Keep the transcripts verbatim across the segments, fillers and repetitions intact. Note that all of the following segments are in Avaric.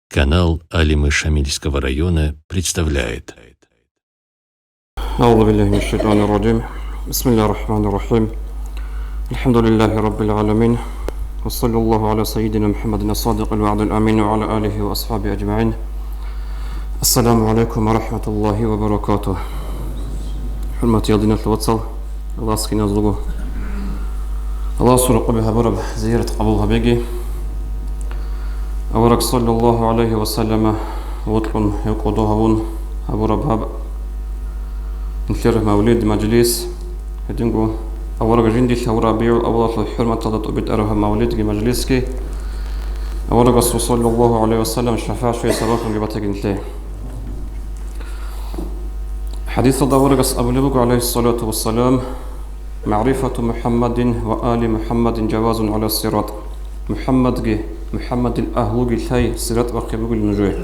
Канал Алимы Шамильского района представляет. أعوذ بالله من الشيطان الرجيم. بسم الله الرحمن الرحيم. الحمد لله رب العالمين. وصلى الله على سيدنا محمد الصادق الوعد الأمين وعلى آله وأصحابه أجمعين. السلام عليكم ورحمة الله وبركاته. ХӀурматиял диналъул вацал, Аллагьас киназулго Аллагьасул рокъобе гьабураб зиярат къабул гьабеги. Авараг саллаллагьу гӀалайгьи ва саллама вокьун, гьев кӀодо гьавун гьабураб гьаб нилъер мавлид мажлис, гьединго авараг жиндилъ гьавураб РабигӀул аввалалъул хӀурматалда тӀубитӀараб гьаб мавлидги мажлисги аварагасул саллаллагьу гӀалайгьи ва саллам шафагӀат щвей сабаблъунги батаги нилъее. ХӀадисалда аварагас абулеб буго, гӀалайгьиссалату вассалам: «МагӀрифату МухӀаммадин ва али МухӀаммадин жавазун гӀала сират». МухӀаммадги, МухӀаммадил агьлуги лъай сират бахъи бугел нужее.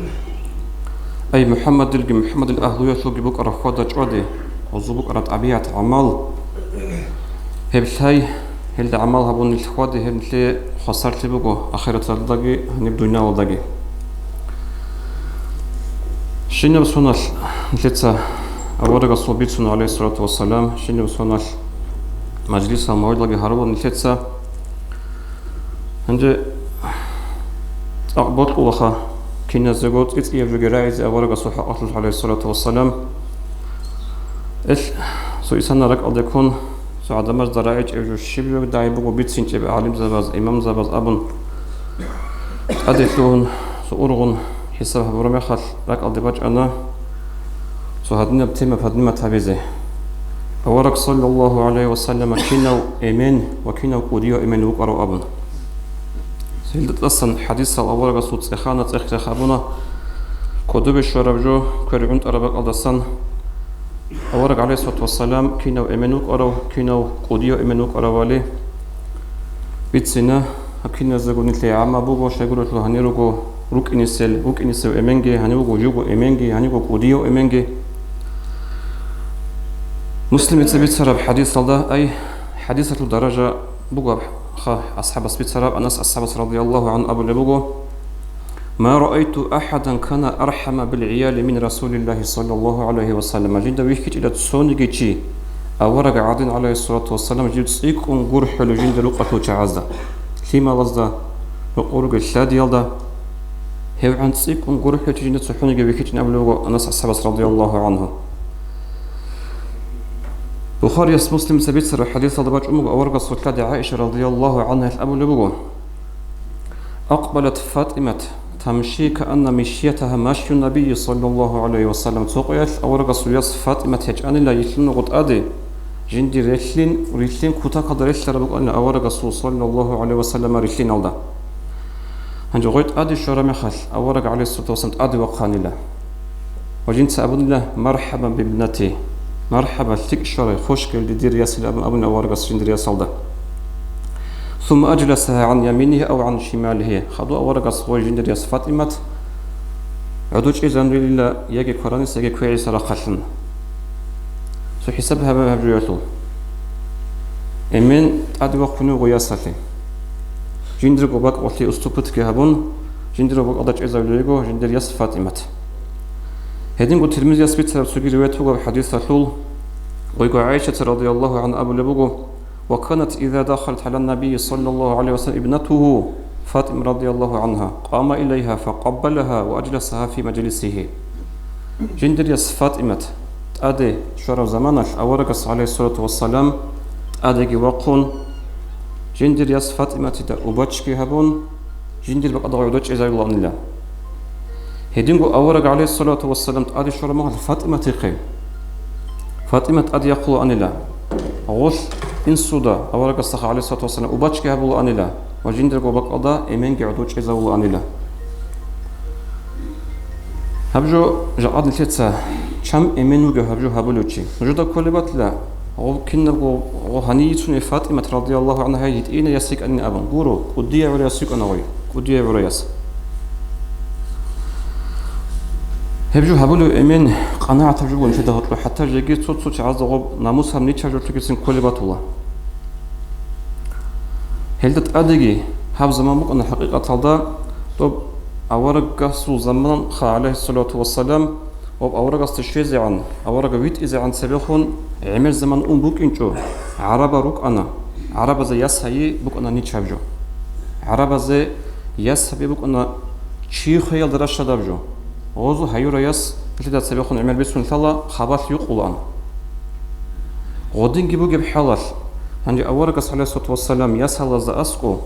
Ай, МухӀаммадилги МухӀаммадил агьлуялъулги букӀараб хьвада-чӀвади, гьезул букӀараб тӀабигӀат-гӀамал, гьеб лъай, гьелда гӀамал гьабун нилъ хьваде, гьеб нилъее хвасарлъи буго ахираталдаги гьаниб дуниялалдаги. Щинаб соналъ нилъеца аварагасул бицун, гӀалайгьиссалату вассалам, щинаб соналъ мажлисал мавлидалги гьарулел нилъеца. Гьанже цӀакъ бокьулаха киназего цӀицӀияб жоги рагӀизе аварагасул хӀакъалъулъ, гӀалайгьиссалату вассалам. Эл, цо исана ракӀалде ккун, цо гӀадамазда рагӀичӀеб жо щиб жо дагьи буго бицинчӀеб гӀалимзабаз, имамзабаз абун, тӀаде лъугьун, цо ургъун хӀисаб гьабураб мехалъ, ракӀалде бачӀана цо гьадинаб тема поднимать гьабизе. Авараг саллаллагьу гӀалайгьи ва саллама кинав эмен ва кинав кӀудияв эмен вукӀарав абун. Гьелда тӀасан хӀадисал аварагасул цӀехана цӀех-цӀех абуна, кодобе щвараб жо квер гӀунтӀараб бакӀалдасан. Авараг, гӀалайгьиссалату вассалам, кинав эмен вукӀарав, кинав кӀудияв эмен вукӀаравали бицина, гьаб киназего нилъее гӀамма буго, щайгурелъул гьанир руго рукӀинисел, рукӀинисев эменги, гьанив вуго живго эменги, гьанив вуго кӀудияв эменги. Муслимица бицараб хӀадисалда, ай, хӀадисалъул даража буго гьаб, ха, асхӀабас бицараб, Анас асхӀабас радияллагьу гӀангьу абулеб буго: «Ма раайту ахӀадан кана архӀама билгӀияли мин Расулиллагьи саллаллагьу гӀалайгьи ва саллам». Жинда вихьичӀила цониги чи, авараг гӀадин, гӀалайгьиссалату вассалам, жив цӀикӀкӀун гурхӀулев жинда рукъалъул чагӀазда, лъималазда, рокъор ругел лъадиялда. ГьевгӀан цӀикӀкӀун гурхӀулев чи жинда цохӀониги вихьичӀин абулеб буго Анас асхӀабас радияллагьу гӀангьу. Бухарияс, Муслимица бицараб хӀадисалда бачӀун буго, аварагасул лъади ГӀаиша радияллагьу гӀангьаялъ абулеб буго: «Акъбалат ФатӀимат тамши каанна мишятагьа машю Набийи саллаллагьу гӀалайгьи ва саллам». Цо къоялъ аварагасул яс ФатӀимат гьечӀанила йилъун гъутӀаде, жиндир релълъин, рилълъин кутакалда релълъараб букӀанила аварагасул саллаллагьу гӀалайгьи ва саллама рилълъиналда. Гьанже гъой тӀаде щвараб мехалъ, авараг, гӀалайгьиссалату вассалам, тӀаде вахъанила. Ва жинца абунила: «Мархабан бибнати». «Мархаба, лъикӀ щварай, хошгел, дидир ясил», — абун абунила аварагас жиндир ясалда. «Сумма аджласагьа гӀан яминигьи ав гӀан шималигьи». Хадув аварагас гъой жиндир яс ФатӀимат гӀодов чӀезанрилила яги квараниса, яги квегӀиса рахъалъан. Цо хӀисаб гьабе гьаб жоялъул. Эмен тӀаде вахъунев гъой ясалъе. Жиндирго бакӀалъе уступкиги гьабун, жиндирго бакӀалда чӀезавулел йиго жиндир яс ФатӀимат. Гьединго Тирмизияс бицараб цоги риваят бугеб хӀадисалъул, гъойго ГӀайшаца радияллагьу гӀангьа абулеб буго: «Ва канат иза дахалат гӀала ннабийи саллаллагьу гӀалайгьи ва саллам ибнатугьу ФатӀима радияллагьу гӀангьа, къама илайгьа факъаббалагьа ва аджласагьа фи мажлисигьи». Жиндир яс ФатӀимат тӀаде щвараб заманалъ аварагас, гӀалайгьиссалату вассалам, тӀадеги вахъун, жиндир яс ФатӀиматида убачги гьабун, жиндир бакӀалда гӀодов чӀезавулаанила. Гьединго авараг, гӀалайгьиссалату вассалам, тӀаде щвараб мехалъ ФатӀиматихъе, ФатӀимат тӀаде яхъулаанила. Гъолъ инсуда аварагасда, гӀалайгьиссалату вассалам, убачги гьабулаанила ва жиндирго бакӀалда эменги гӀодов чӀезавулаанила. Гьаб жо жакъа нилъеца чан эмен вугев гьаб жо гьабулев чи. Нужеда кколеб батила, гъов кинабго, гъо гьанив йицунев ФатӀимат радияллагьу гӀангьа гьитӀинав яс йикӀанин абун. Гуро, кӀудияв гӀурав яс йикӀана гъой, кӀудияв гӀурав яс. Гьеб жо гьабулев эмен къанагӀатаб жо буго нилъеда гьоркьоб, хӀатта жеги цо-цо чагӀазда гъоб намус гьаб ничаб жо лъугьине кколеб батула. Гьелда тӀадеги гьаб заман букӀана хӀакъикъаталда, доб Аварагасул заманха, гӀалайгьиссалату вассалам, ва аварагасде щвезегӀан, авараг витӀизегӀан цебехун гӀемер заман ун букӀинчӀо, гӀарабал рукӀана, гӀарабазе яс гьайи букӀана ничаб жо. ГӀарабазе яс гьаби букӀана чи хвеялда ращадаб жо. Гъозу гьаюраяс лъида цебехун гӀемер бицун лъала, хабалъ юкъулаан. Гъодинги бугеб хӀалалъ, гьанже аварагас, гӀалайгьиссалату вассалам, ясалазда аскӀо,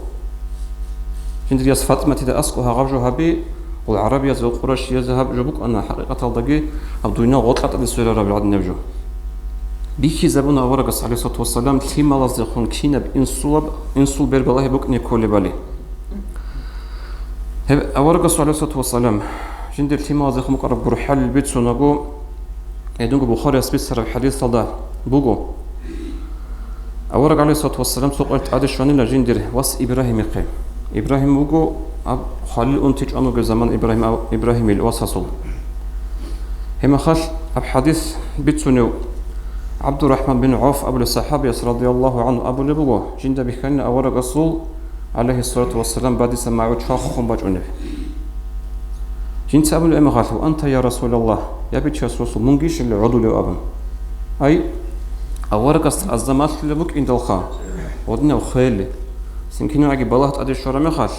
жиндир яс ФатӀиматида аскӀо гьагъаб жо гьаби, гъул гӀарабияз ва къурайшияз гьаб жо букӀана, хӀакъикъаталдаги гьаб дуйна гъоркьа тӀаде сверараб гӀадинаб жо. Бихьизабуна аварагас, гӀалайгьиссалату вассалам, лъималаздехун кинаб инсулаб, инсул бер балагьи букӀине кколебали. Гьеб аварагас, гӀалайгьиссалату вассалам, жиндир лъималаздехун букӀараб гурхӀалил бицунаго, гьединго Бухарияс бицараб хӀадисалда буго. Авараг, гӀалайгьиссалату вассалам, цо къоялъ тӀаде щванила жиндир вас Ибрагьимихъе. Ибрагьим вуго гьаб хвалил унти чӀван вугеб заман Ибрагьим ав-, Ибрагьимил васасул. Гьеб мехалъ гьаб хӀадис бицунев ГӀабдурахӀман бин ГӀавф абулев сахӀабияс, радияллагьу гӀангьу, абулеб буго, жинда бихьанила аварагасул, гӀалайгьиссалату вассалам, бадиса магӀу чвахун бачӀунеб. Жинца абуна гьеб мехалъ: «Ва анта, я Расулаллагь, я Бичасул Расул, мунгищали гӀодулев?» абун. Ай, аварагасда азда малъулеб букӀиндалха, гъодинаб хвели, цин кинабги балагь тӀаде щвараб мехалъ,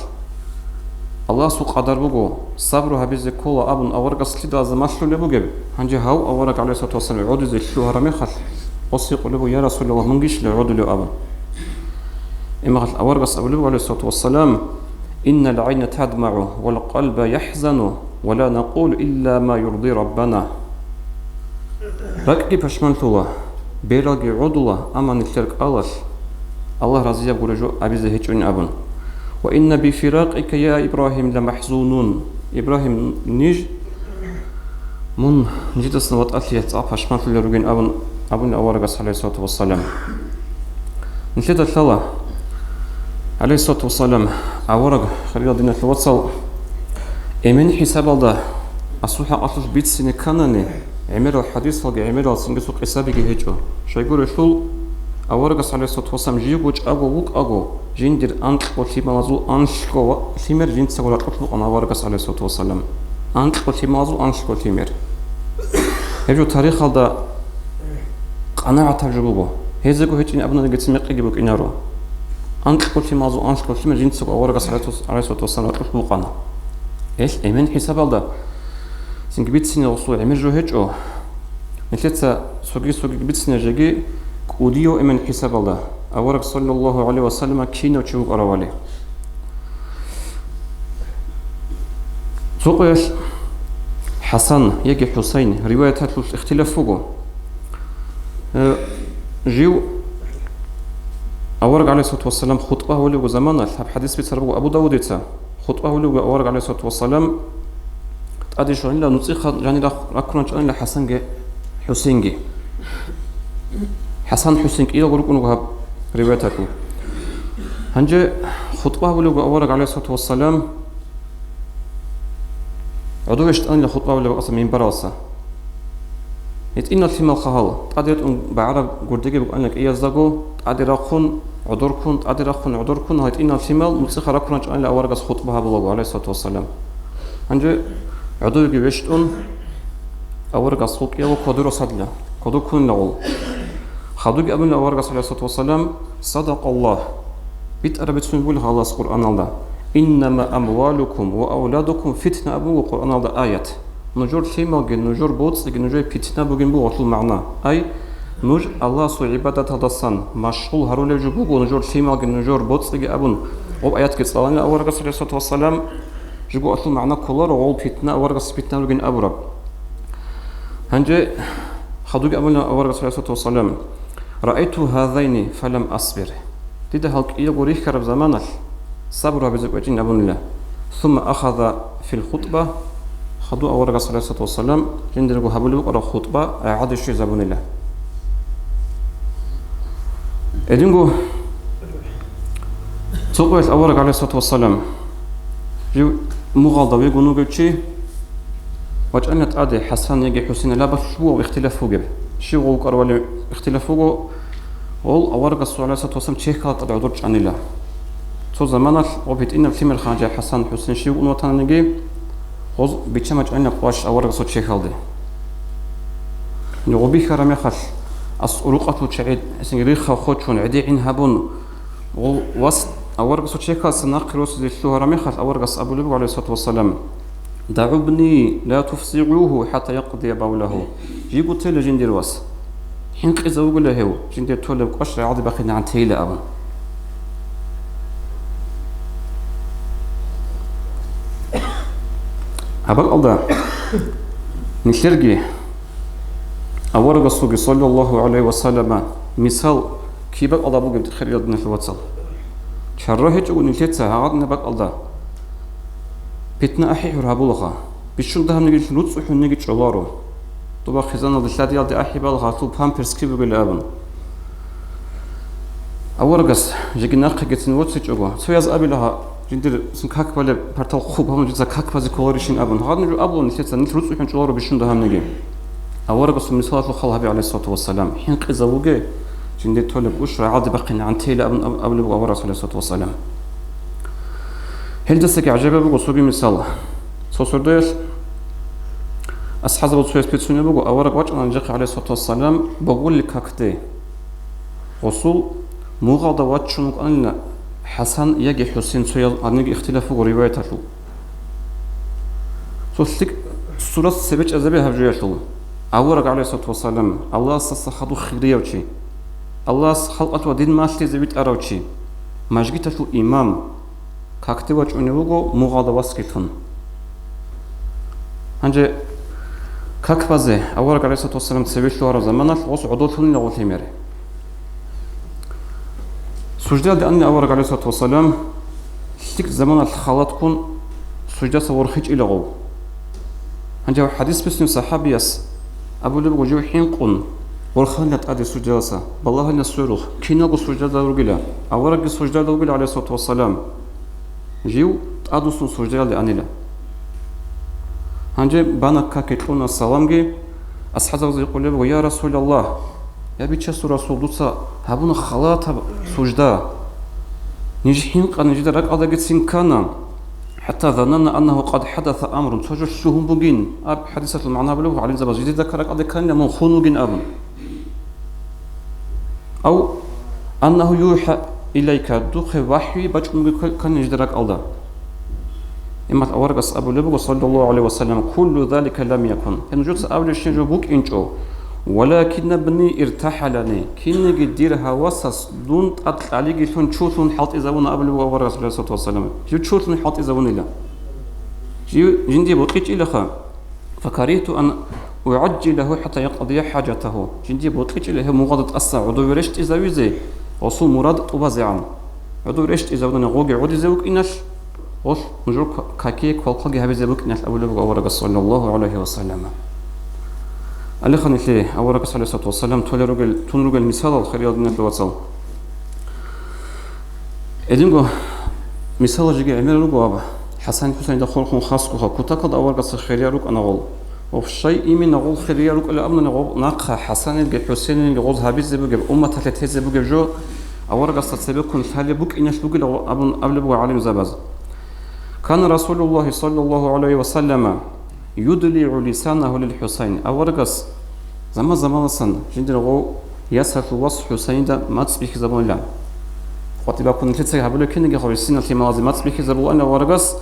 Аллагьасул къадар буго, сабру гьабизе ккола абун аварагас лъида азда малъулеб бугеб, гьанже гьав авараг, гӀалайгьиссалату вассалам, гӀодизе лъугьараб мехалъ, гъос гьикъулеб буго: «Я Расулаллагь, мунгищали гӀодулев?» абун. Гьеб мехалъ аварагас абулеб буго, гӀалайгьиссалату вассалам: «Иннал гӀайна тадмагӀу, вал къалба яхӀзану, ва ла накъулу илла ма юрди Раббана». РакӀги пашманлъула, бералги гӀодула, амма нилъер кӀалалъ Аллагь разияб гуреб жо абизе гьечӀони абун. «Ва инна бифиракъика, я Ибрагьим, ламахӀзунун». Ибрагьим, ниж Мун нижедасан ватӀалъи цӀакъ пашманлъулел ругин абун, абуни аварагас, гӀалайгьиссалату вассалам. Нилъеда лъала, гӀалайгьиссалату вассалам, авараг, хириял диналъул вацал, эмен хӀисабалда асул хӀакъалъулъ бицине кканани, гӀемерал хӀадисалги, гӀемерал цинги цо къисабиги гьечӀо. Щайгурелъул, аварагас, гӀалайгьиссалату вассалам, живго чӀаго вукӀаго, жиндир анкьго лъималазул анлъго ва лъимер жинцаго ракьулъ букӀана аварагас, гӀалайгьиссалату вассалам. Анкьго лъималазул анлъго лъимер. Гьеб жо тарихалда къанагӀатаб жо буго. Гьезего гьечӀин абунаниги, цин мекъиги букӀинаро. Анкьго лъималазул анлъго лъимер жинцаго аварагас, гӀалайгьиссалату вассалам, ракьулъ букӀана. Гьелъ эмен хӀисабалда цинги бицине гъосул гӀемер жо гьечӀо. Нилъеца цоги-цоги бицине жеги кӀудияв эмен хӀисабалда, авараг, саллаллагьу гӀалайгьи ва саллама, кинав чи вукӀаравали. Цо къоялъ ХӀасан яги ХӀусайн риваяталъулъ ихтилаф буго. Э, жив авараг, гӀалайгьиссалату вассалам, хутӀба гьавулебго заманалъ, гьаб хӀадис бицараб буго Абу Давудица, хутӀба гьавулебго авараг, гӀалайгьиссалату вассалам, тӀаде щванила, нуцӀихъа жанир рах-, раккунан чӀанила ХӀасанги ХӀусейнги. ХӀасан, ХӀусейн кӀиялго рукӀун руго гьаб риваяталъул. Гьанже хутӀба гьабулебго авараг, гӀалайгьиссалату вассалам, гӀодов вещтӀанила хутӀба гьабулеб бакӀаса минбаралса. ГьитӀинал лъимал хагьал, тӀаде ретӀун багӀараб гурдеги букӀанила кӀияздаго, тӀаде рахъун, гӀодорккун, тӀаде рахъун, гӀодорккун, гьитӀинал лъимал нуцӀихъа раккунан чӀанила аварагас хутӀба гьабулаго, гӀалайгьиссалату вассалам. Гьанже гӀодовеги вещтӀун, аварагас хъулкӀияло кодоро садла, кодо ккунила гъол. Хадуги абунила аварагас, гӀалайгьиссалату вассалам: «Садакъаллагь». БитӀараб бицунеб буго Аллагьас Къуръаналда: «Иннама амвалукум ва авладукум фитна», абун буго Къуръаналда аят. Нужер лъималги, нужер боцӀиги нужее питна бугин буго гъолъул магӀна. Ай, нуж Аллагьасул гӀибадаталдасан машгъул гьарулеб жо буго нужер лъималги, нужер боцӀиги абун, гъоб аятги цӀаланила аварагас, гӀалайгьиссалату вассалам, жуго гьелъул магӀна кколаро гъол питна, аварагас питна ругин абураб. Гьанже хадуги абуна аварагас, гӀалайгьиссалату вассалам: «Раайту гьазайни фалам асбир». Дида гьал кӀиялго рихьараб заманалъ сабру гьабизе кӀвечӀин абунила. Сумма ахаза фил хутӀба, хаду аварагас, гӀалайгьиссалату вассалам, жиндирго гьабулеб букӀараб хутӀба гӀадаб щвезабунила. Гьединго цо къоялъ авараг, гӀалайгьиссалату вассалам, жив мугъалда вегун вугев чи вачӀана тӀаде ХӀасан яги ХӀусейн, лъабалъулъ буго ихтилаф бугеб. Щив гъов вукӀаравали ихтилаф буго, гъол аварагасул, гӀалайгьиссалату вассалам, чехьалда тӀад гӀодор чӀанила. Цо заманалъ гъоб гьитӀинаб лъимер ханжа ХӀасан, ХӀусейн щив вукӀун ватаниги, Гъоз бичча мачӀанила къваш аварагасул чехьалде. Гъо бихьараб мехалъ, ас-, рукъалъул чагӀи, гьесин риххав хочун, гӀедегӀин гьабун, гъо-, вас аварагасул чехьалдаса нахъе росизе лъугьараб мехалъ, аварагас абулеб буго, гӀалайгьиссалату вассалам: «ДагӀубни ла туфзигӀугьу хӀатта якъдия бавлагьу». Жибго тела жиндир вас. ХӀинкъизавугила гьев, жиндир толеб къваш рагӀалде бахъинегӀан тейила абун. Гьаб бакӀалда нилъерги аварагасулги, саллаллагьу гӀалайгьи ва саллама, мисал киб бакӀалда бугеб, хириял диналъул вацал? Чарра гьечӀого нилъеца гьагъадинаб бакӀалда питна ахӀи-хӀур гьабулаха. Бищун дагьабниги руцӀцӀухӀунниги чӀоларо. Доба хъизаналде лъадиялде ахӀи балагьа, гьалъул памперс киб бугел абун. Аварагас жеги нахъегицин воцичӀого, цояз абила гьа, жиндир син как балеб партал хъуб гьабун, жинца как базе кколарищин абун. Гьадин жо абула нилъеца, нилъ руцӀцӀухӀун чӀоларо бищун дагьабниги. Аварагасул мисалалъул хал гьабе, гӀалайгьиссалату вассалам, хӀинкъизавуге, жиндир толеб къваш рагӀалде бахъинегӀан тейила абун аб-, абулеб буго аварагас, гӀалайгьиссалату вассалам. Гьелдасаги гӀажаибаб буго цоги мисал. Цо сордоялъ асхӀабзабазул цояс бицунеб буго, авараг вачӀана нижехъе, гӀалайгьиссалату вассалам, багъулел какде. Гъосул мугъалда вачун вукӀанила ХӀасан яги ХӀусен, цоял гьаниги ихтилаф буго риваяталъул. Цо лъикӀ сурат цебе чӀезабе гьаб жоялъул. Авараг, гӀалайгьиссалату вассалам, Аллагьасдаса хадуб хирияв чи, Аллагьас халкъалъуве дин малъизе витӀарав чи, мажгиталъул имам, какде вачӀунев вуго мугъалда васги лъун. Гьанже как базе авараг, гӀалайгьиссалату вассалам, цеве лъугьараб заманалъ гъос гӀодов лъунила гъол лъимер. Суждаялде анила авараг, гӀалайгьиссалату вассалам, лъикӀ заманалъ халатккун суждаса ворхичӀила гъов. Гьанже гьав хӀадис бицунев сахӀабияс абулеб буго, жив хӀинкъун ворханила тӀаде суждаласа, балагьанила сверухъ, киналго суждада ругила, аварагги суждада вугила, гӀалайгьиссалату вассалам, жив тӀадвуссун суждаялде анила. Гьанже бана каке, кьуна саламги, асхӀабзабазе гьикъулеб буго: «Я Расулаллагь, я Бичасул Расул, дуца гьабуна халатаб сужда. Ниж хӀинкъа, нижеда ракӀалдагицин ккана, хӀатта зананна аннагьу къад хӀадаса амрун, цо жо лъугьун бугин». Аб хӀадисалъул магӀна абулеб буго гӀалимзабаз: «Жидеда ракӀалде кканила мун хун вугин», – абун. «Ав аннагьу юхӀа илайка, духъе вахӀйу бачӀун бугин кканила нижеда ракӀалда». Имал аварагас абулеб буго, саллаллагьу гӀалайгьи ва саллам: «Куллу залика лам якун». Гьеб нужеца абулебщин жо букӀинчӀо. «Валакинна бни иртахӀалани». Кинниги дир гьавасас дун тӀад кьалиги лъун чулъун хӀалтӀизавуна абулеб буго аварагас, гӀалайгьиссалату вассалам. Жив чулъун хӀалтӀизавунила. Жив жиндие бокьичӀилаха. «Факаригьту ан угӀажжилагьу хӀатта якъдия хӀажатагьу». Жиндие бокьичӀила гьев мугъалда тӀаса гӀодове рещтӀизавизе, гъосул мурад тӀубазегӀан. ГӀодов рещтӀизавуна гъоги гӀодизе вукӀиналъ, гъолъ нужер какие квалквалги гьабизе букӀиналъ абулеб буго аварагас, саллаллагьу гӀалайгьи ва саллам. Алихъа нилъее аварагас, гӀалайгьиссалату вассалам, толел ругел, тун ругел мисалал, хириял диналъул вацал. Гьединго мисалал жеги гӀемер руго аб. ХӀасан-ХӀусайнда хурхун хасгуха, кутакалда аварагасда хириял рукӀана гъол. Ва щай имина гъол хириял рукӀила абуни, гъоб нахъа ХӀасанилги ХӀусейнилги гъоз гьабизе бугеб, умматалъе тезе бугеб жо аварагасда цебеккун лъалеб букӀиналъ бугила абун абулеб буго гӀалимзабаз. Кана Расулуллагьи саллаллагьу гӀалайгьи ва саллама юдлигӀу лисанагьу лил ХӀусайн. Аварагас заман-заманалъан жиндир гъов ясалъул вас ХӀусайнда мацӀ бихьизабунила. КъватӀиб бакун нилъеца гьабулеб кинеги гъов гьесина лъималазе мацӀ бихьизабулаанила аварагас.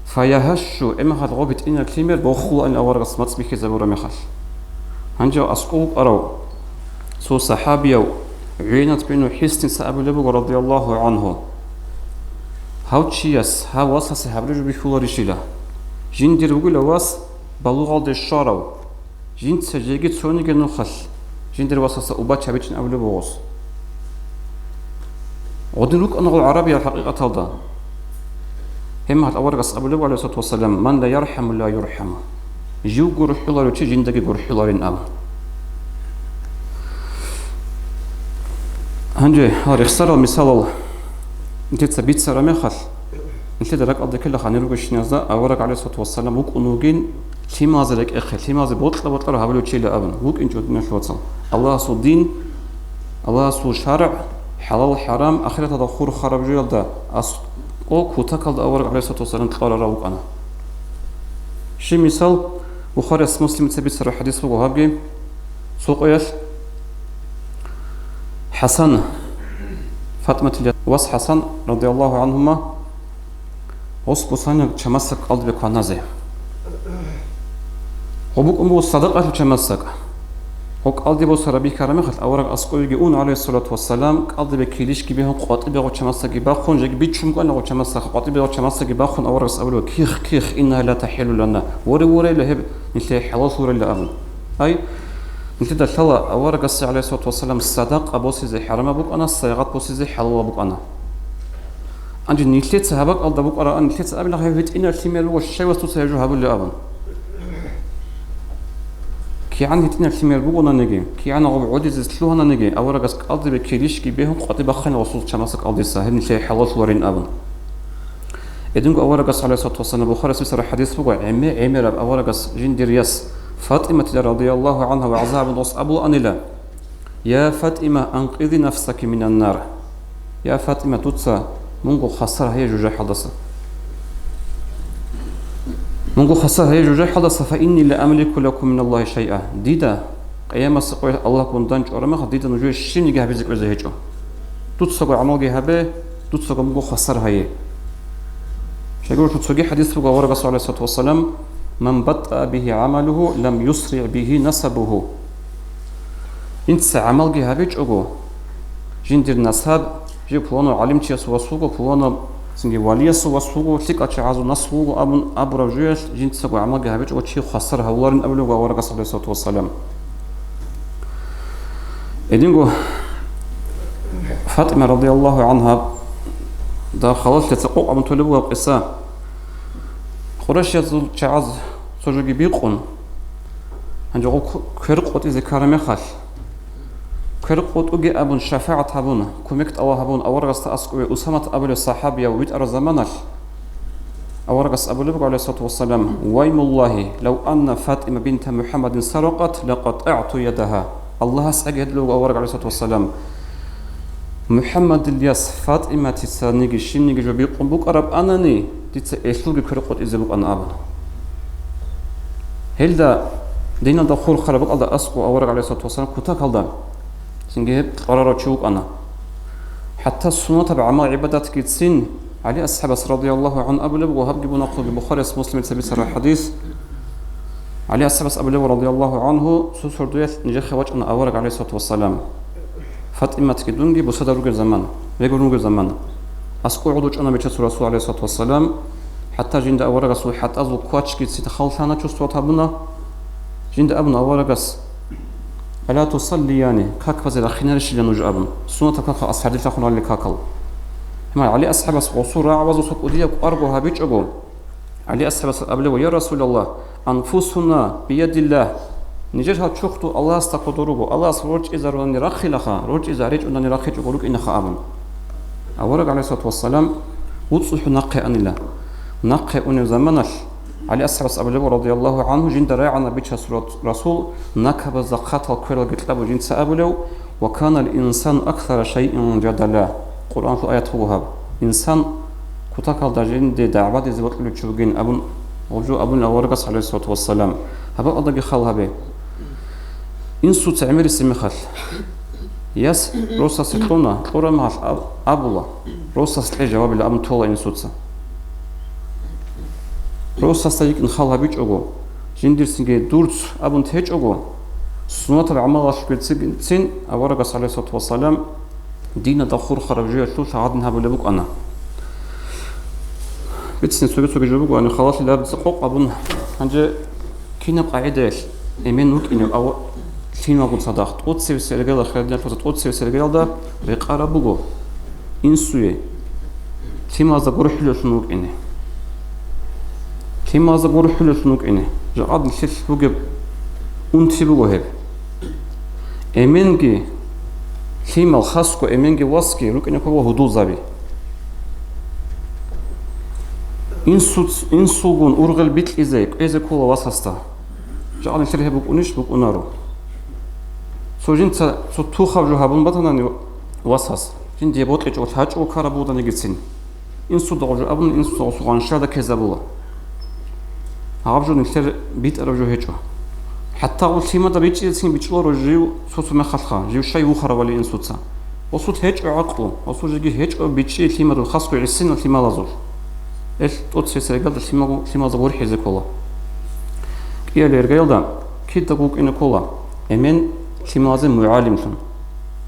ФаяхӀашшу, гӀемахъал гъов битӀинаб лъимер бохулаанила аварагас мацӀ бихьизабураб мехалъ. Гьанже аскӀов вукӀарав цо сахӀабияв ГӀуянат бину ХӀиссиница абулеб буго, радияллагьу гӀангьу: «Гьав чияс, гьав васасе гьаб рижу бихьуларищила? Жиндир вугила вас балугъалде щварав, жинца жеги цониги нухалъ жиндир васасда убач гьабичӀин», абулеб бугос. Гъодин рукӀана гъол гӀарабиял хӀакъикъаталда. Гьеб мехалъ аварагас абулеб, гӀалайгьиссалату вассалам: «Ман ла ярхӀаму, ла юрхӀаму». Жив гурхӀуларев чи жиндаги гурхӀуларин абун. Гьанже гьал рехсарал мисалал нилъеца бицараб мехалъ, нилъеда ракӀалде ккела гьанир ругещиназда авараг, гӀалайгьиссалату вассалам, вукӀун вугин лъималазе рекӀехъе, лъималазе бокьа-бокьараб гьабулев чила абун, вукӀинчӀо, диналъул вацал. Аллагьасул дин, Аллагьасул шаргӀ, хӀалал-хӀарам, ахираталда хурхараб жоялда аскӀов кутакалда авараг, гӀалайгьиссалату вассалам, кьварарав вукӀана. Щиб мисал, Бухарияс, Муслимица бицараб хӀадис буго гьабги. Цо къоялъ ХӀасан, ФатӀиматил вас ХӀасан, радияллагьу гӀанхума, гъос босана чамасдакӀ кӀалдибе кваназе. Гъо букӀун буго садакъалъул чамасдакӀ. Гъо кӀалдибе босараб бихьараб мехалъ, авараг аскӀовеги ун, гӀалайгьиссалату вассалам, кӀалдибе килищги бегьун, къватӀибе гъо чамасдакӀги бахъун, жеги бичун кӀвана гъо чамасдакъ, къватӀибе гъо чамасдакӀги бахъун, аварагас абулеб: «Ких, ких, иннагьа ла тахӀиллу лана». Воре, воре, гьеб нилъее хӀалаллъуларила абун. Ай, нилъеда лъала, аварагасда, гӀалайгьиссалату вассалам, садакъа босизе хӀарамаб букӀана, сайгъат босизе хӀалалаб букӀана. Гьанже нилъеца гьаб бакӀалда букӀараан, нилъеца абила: «Гьев гьитӀинаб лъимер буго, щай вас дуца гьеб жо гьабулеб?» абун. КигӀан гьитӀинаб лъимер бугонаниги, кигӀан гъоб гӀодизе лъугьананиги, аварагас кӀалдибе килищги бегьун къватӀибе бахъана гъосул чамасдакъалдаса, гьеб нилъее хӀалаллъуларин абун. Гьединго аварагас, гӀалайгьиссалату вассалам, Бухарияс бицараб хӀадис буго, гӀемер-гӀемераб аварагас жиндир яс ФатӀиматила, радияллагьу гӀанхӀа, вагӀза гьабун гъос абулаанила: «Я ФатӀима, анкъизи нафсаки минан нар». Я ФатӀима, дуца мунго хвасар гьайе жужахӀалдаса. Мунго хвасар гьайе жужахӀалдаса, «фа инни ла амлику лакум миналлагьи шайъа». Дида къиямасеб къоялъ Аллагьгун дандчӀвараб мехалъ дида нужее щибниги гьабизе кӀвезе гьечӀо. Дуцаго гӀамалги гьабе, дуцаго мунго хвасар гьайе. Щайгурелъул цоги хӀадис буго аварагас, гӀалайгьиссалату вассалам: «Ман баттаа бигьи гӀамалугьу, лам юсриъ бигьи насабугьу». Инца гӀамалги гьабичӀого, жиндир насаб, жив пуланав гӀалимчияс вас вуго, пуланав цинги валияс вас вуго, лъикӀал чагӀазул наслу вуго абун абураб жоялъ, жинцаго гӀамалги гьабичӀого чи хвасар гьавуларин абулеб аварагас, гӀалайгьиссалату вассалам. Гьединго ФатӀима, радияллагьу гӀанхӀа, да халалъица къокъ абун толеб бугеб къиса. Къурайшиязул чагӀаз цо жоги бикъун, гьанже гъо кверкъотӀизе ккараб мехалъ, кверкъотӀуге абун, шафагӀат гьабун, кумек тӀалаб гьабун, аварагасда аскӀове Усамат абулев сахӀабияв витӀараб заманалъ, аварагас абулеб буго, гӀалайгьиссалату вассалам: «Ваймуллагьи, лав анна ФатӀима бинта МухӀаммадин саракъат, лакъатагӀту ядагьа». Аллагьас гӀеги, гьедулев авараг, гӀалайгьиссалату вассалам, МухӀаммадил яс ФатӀиматицаниги щибниги жо бикъун букӀарабани, дица элъулги кверкъотӀизе букӀана абун. Гьелда диналда хурхараб бакӀалда аскӀов авараг, гӀалайгьиссалату вассалам, кутакалда цинги гьеб кьварарав чи вукӀана. ХӀатта суннатаб гӀамал-гӀибадатгицин ГӀали асхӀабас, радияллагьу гӀанхӀу, абулеб ва гьабги бунахъулги Бухарияс, Муслимица бицараб хӀадис. ГӀали асхӀабас абулеб, радияллагьу гӀанхӀу, цо сордоялъ нижехъе вачӀана авараг, гӀалайгьиссалату вассалам. ФатӀиматги дунги бусада ругеб заман, регун ругеб заман. АскӀов гӀодов чӀана Бичасул Расул, гӀалайгьиссалату вассалам, хӀатта жинда аварагасул хӀатӀазул квачкицин халлъана, чувствовать гьабуна. Жинда абуна аварагас: «Ала тусаллияни, как базе рахъинарищила нуж?» абун. Суннатаб какал, асхӀаб дилъахъун гьалли какал. Гьемал ГӀали асхӀабас гъосул рагӀабазул цо кӀудияб кӀварго гьабичӀого, ГӀали асхӀабас абулеб: «Я Расулаллагь, анфусуна биядиллагь». Нижер гьал чурхдул Аллагьасда кодор руго, Аллагьас рорчӀизарунани рахъилаха, рорчӀизе гьаричӀунани рахъичӀого рукӀинаха абун. Авараг, гӀалайгьиссалату вассалам, вуцӀцӀухӀун нахъе анила. Нахъе унеб заманалъ, ГӀали асхӀабас абулеб, радияллагьу гӀанхӀу, жинда рагӀана Бичасул Расул, накабазда хъатал квералги кьабун жинца абулев: «Ва канал инсану аксара шайин жадала». Къуръаналъул аят буго гьаб. Инсан кутакалда жинде дагӀбадизе бокьулев чи вугин абун, гъоб жо абунила аварагас, гӀалайгьиссалату вассалам. Гьаб бакӀалдаги хал гьабе. Инсуца гӀемерисеб мехалъ, яс росасе кьуна, кьураб мехалъ аб-, абула, росас кье жавабила абун тола инсуца. Росасда йикӀин хал гьабичӀого, жиндирцинги дурц абун течӀого, суннатаб гӀамалалъ бицин аварагас, гӀалайгьиссалату вассалам, диналда хурхараб жоялъул гьадин гьабулеб букӀана. Бицин цоги-цоги жо буго, гьаниб халалъилаб цӀакъ абун, гьанже кинаб къагӀидаялъ эмен вукӀинев ав-, лъималгун цадахъ, тӀоцевесеб иргаялда, хириял диналъул вацал, тӀоцевесеб иргаялда рекъараб буго инсуе лъималазда гурхӀулевлъун вукӀине. Лъималазда гурхӀулевлъун вукӀине. Жакъа нилъелъ бугеб унти буго гьеб. Эменги лъимал, хасго эменги васги рукӀине ккола гьудулзаби. Инсуц-, инсулгун ургъел бикьизе кӀвезе ккола васасда. Жакъа нилъер гьеб букӀунищ? БукӀунаро. Цо жинца цо тухаб жо гьабун батанани васас, жиндие бокьичӀого, лъачӀого ккараб бугоданигицин, инсуда гъоб жо абун, инсуца гъосул гъаншада ккезабула. Гьаб жо нилъер битӀараб жо гьечӀо. ХӀатта гъо лъимада бичӀчӀияцин бичӀчӀуларо жив цо-цо мехалъха, жив щай вухаравали инсуца. Осул гьечӀо гӀакълу, осул жеги гьечӀо бичӀчӀи лъимадул, хасго гӀисинал лъималазул. Эл тӀоцесергалда лъимал-, лъималазда ворхӀизе ккола. КӀияле иргаялда кидаго вукӀине ккола, эмен лъималазе мугӀалимлъун.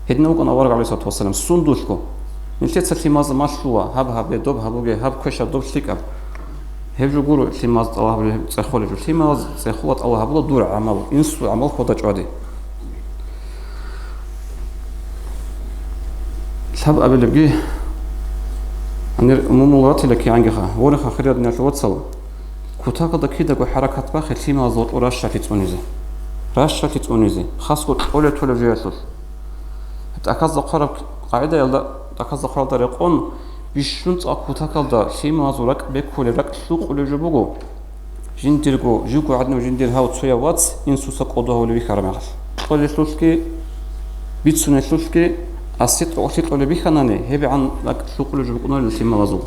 Гьедин вукӀана авараг, гӀалайгьиссалату вассалам, сундулъго. Нилъеца лъималазда малъула, гьаб гьабе, доб гьабуге, гьаб квешаб, доб лъикӀаб. Гьеб жо гуро лъималазда тӀалаб гьабулеб, цӀехолеб жо. Лъималаз цӀехола, тӀалаб гьабула дур гӀамал, инсул гӀамал хьвада чӀвади. Лъаб абилебги, гьанир умумул ратила кигӀангиха, вореха, хириял диналъул вацал, кутакалда кидаго хӀаракат бахъе лъималаз гъоркьо ращалъи цӀунизе. Ращалъи цӀунизе, хасго кьолеб-толеб жоялъулъ. ТӀаказда хъвараб къагӀидаялда, тӀаказда хъваралда рекъон, бищун цӀакъ кутакалда лъималазул ракӀ беккулеб, ракӀ лъукъулеб жо буго. Жиндирго, живго гӀадинав жиндир гьав цояв вац инсуца кӀодо гьавулев вихьараб мехалъ. Кьолелъулъги, бицунелъулъги, асе тӀокӀлъи кьолеб бихьанани, гьебгӀан ракӀ лъукъулеб жо букӀунарила лъималазул.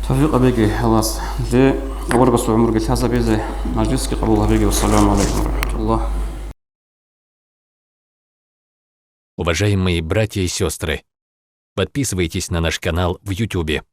Тавфикъ гьабеги Аллагьас, ле, аварагасул гӀумруги лъазабизе, мажлисги къабул гьабеги. Вассаламу гӀалайкум ва рахӀматуллагь. Уважаемые братья и сестры, подписывайтесь на наш канал в Ютубе.